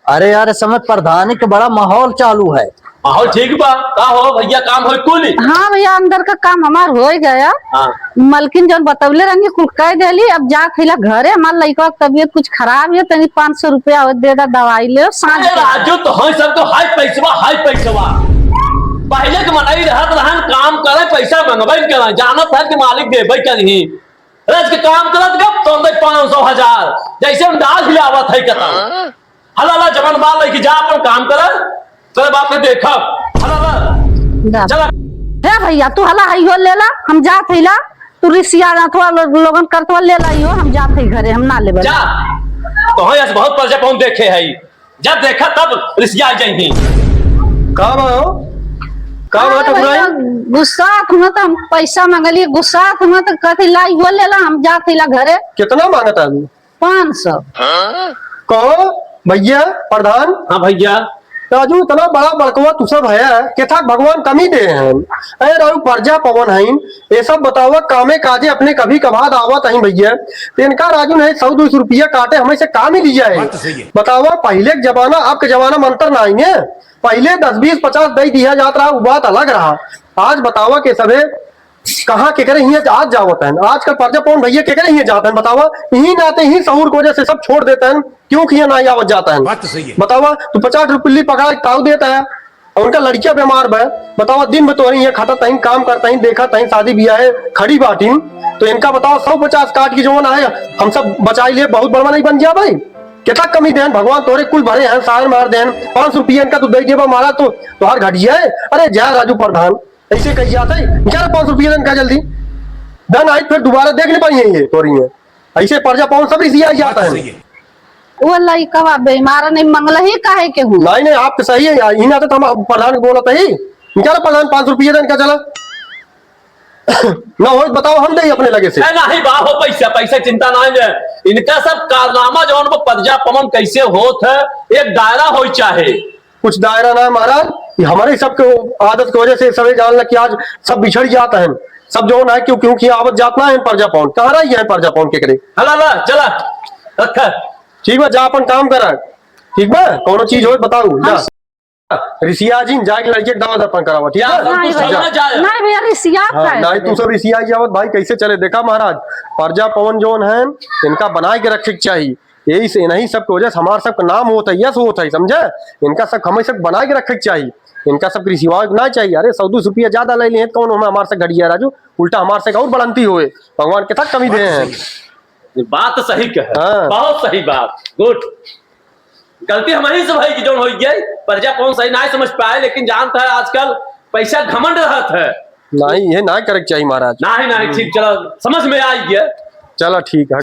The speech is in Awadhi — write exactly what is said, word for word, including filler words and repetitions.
अरे यार, इस समय प्रधानी के बड़ा माहौल चालू है। माहौल ठीक बा। का हो भैया, काम होई कुल? हाँ भैया, अंदर का काम हमार होई गया। हाँ। मलकिन जौन बतौले रहनी, कुल कह देली। अब जात हइला घरे, हमार लइका के तबीयत कुछ खराब है, तनी पाँच सौ रुपया हो दे दा, दवाई ले, साँझ अरे के। राजू, तो है सब तो हाई पैसवा, हाई पैसवा। पहले के मनई रहत रहन, काम करे, पैसा मंगबे न करे, जानत है कि मालिक देबे करही। रज के काम करत गप तो दे पाँच सौ, हजार, जैसे हम डाल हिलावत है कतौ। हला ला जवन बाल लेके जा, अपन काम कर, तेरे बाप ने देखा। हला ला। जा। चला। हे भैया, तू हला हई हो लेला, हम जात हइला, तू रिसिया अथवा लो-, लोगन करतवा लेला ही हो, हम जात हई घरे, हम ना लेबे। जा। तो है ऐसे बहुत पर्जा पाउन देखे है, जब देखा तब रिसिया जाइही। का बा हो? का बा अरे टकुराइन? भैया, गुस्सा हुआ तो हम पैसा मंगली, गुस्सा हुआ तो कहते लाई हो लेला, हम जात हइला घरे। कितना मांगत है अभी? पाँच सौ। कहो भैया प्रधान। हाँ भैया। राजू, इतना बड़ा बड़कवा तू सब है, केथा भगवान कमी दे हैं। अरे राजू, पर्जा पवन हईन, ये सब बतावा, कामे काजे अपने कभी कभार आवत हईन भैया, तो इनका राजू नहीं सौ दो सौ रुपया काटे, हमें से काम ही लिया है। बात तो सही है। बतावा, पहले के जमाना, अब के जमाना में अंतर ना आई है। पहले दस बीस पचास दे दिया जात रहा, वो बात अलग रहा। आज बतावा के सभे कहाँ केकरे हियाँ आज जावत हैं? आजकल पर्जा पवन भैया केकरे हियाँ जात हैं, बतावा? इही नाते, इही सहूर की वजह से सब छोड़ देत हैं, क्यों कि हियाँ ना आवत जात हैं। बात तो सही है। बतावा, तू पचास रुपये पकड़ा के ताऊ देत है, और उनका लड़किया बीमार बा, बतावा, दिन भर तोहरे हियाँ खटत हैं, काम करत हैं, देखत हैं, शादी बियाह है, खड़ी बाटिन, तो इनका बतावा, सौ पचास काट के जौन आए, हम सब बचाई ले, बहुत बड़वा नहीं बन गया भाई। कितना कमी देन, भगवान तोहरे कुल भरे हैं, सार मार देन, पाँच सौ रुपया इनका तू दे देबा, मारा तो तोहार घटिया है। अरे जा राजू प्रधान, ऐसे कही जात है, ग्यारह पाँच सौ रुपया देन का जल्दी। धन आई फिर दोबारा देख नहीं पाई है ये तोरी है। ऐसे पर्जा पवन सब रिसिया जाता है। वो लइकवा बेमार नहीं, मंगला ही काहे के हूँ? नहीं, नहीं, आप तो सही है यार, इन्हें तो हम प्रधान को बोलत है, ग्यारह प्रधान पाँच सौ रुपया देन का चला। ना हो बताओ, हम दे अपने लगे से। ए, नहीं बा हो पैसा, पैसा चिंता ना है। इनका सब कारनामा जौन वो पर्जा पवन कैसे होत है, एक दायरा होई चाहे। कुछ दायरा ना है महाराज, ये हमारे सबके आदत की वजह से सभी जान लग कि आज सब बिछड़ जाता है, सब जौन है क्यों, क्यों कि आवत जात ना है पर्जा पवन, कहाँ रह गया है पर्जा पवन केकरे? हला ला, चला, रखा। ठीक बा, जा अपन काम करा, ठीक बा, कौनो चीज हो बताऊ, जा। रिसिया जिन, जाके लड़के के दावा दफन करावा, ठीक जा, बा? सब कुछ जा। समझ जाए। नहीं भैया, रिसिया हाँ, काहे नहीं, से? तू सब रिसिया जावत भाई, कैसे चले? देखा महाराज, पर्जा पवन जौन है, इनका बनाए के रखे के चाहिए। यही से, इन्हीं सब के वजह से हमार सब के नाम होत है, यश होत है, समझे? इनका सब, हमें सब बनाए के रखे के चाहिए, इनका सब के रिसिया ना चाहिए। अरे, सौ दो सौ रुपया ज्यादा ले लिए तो कौन हमें, हमार से घटिया राजू, उल्टा हमार से और बढ़ंती होए, भगवान कितना कमी दे हैं। ये बात सही कहे। हाँ। बहुत सही बात, गुड। गलती हमहीं से भई कि जौन होइ गई, पर्जा पवन सही ना समझ पाए, लेकिन जानता है आजकल पैसा घमंड रहत है। नहीं, ये ना करे के चाहिए महाराज। नहीं, नहीं, ठीक, चला, समझ में आ गया। चला, ठीक है।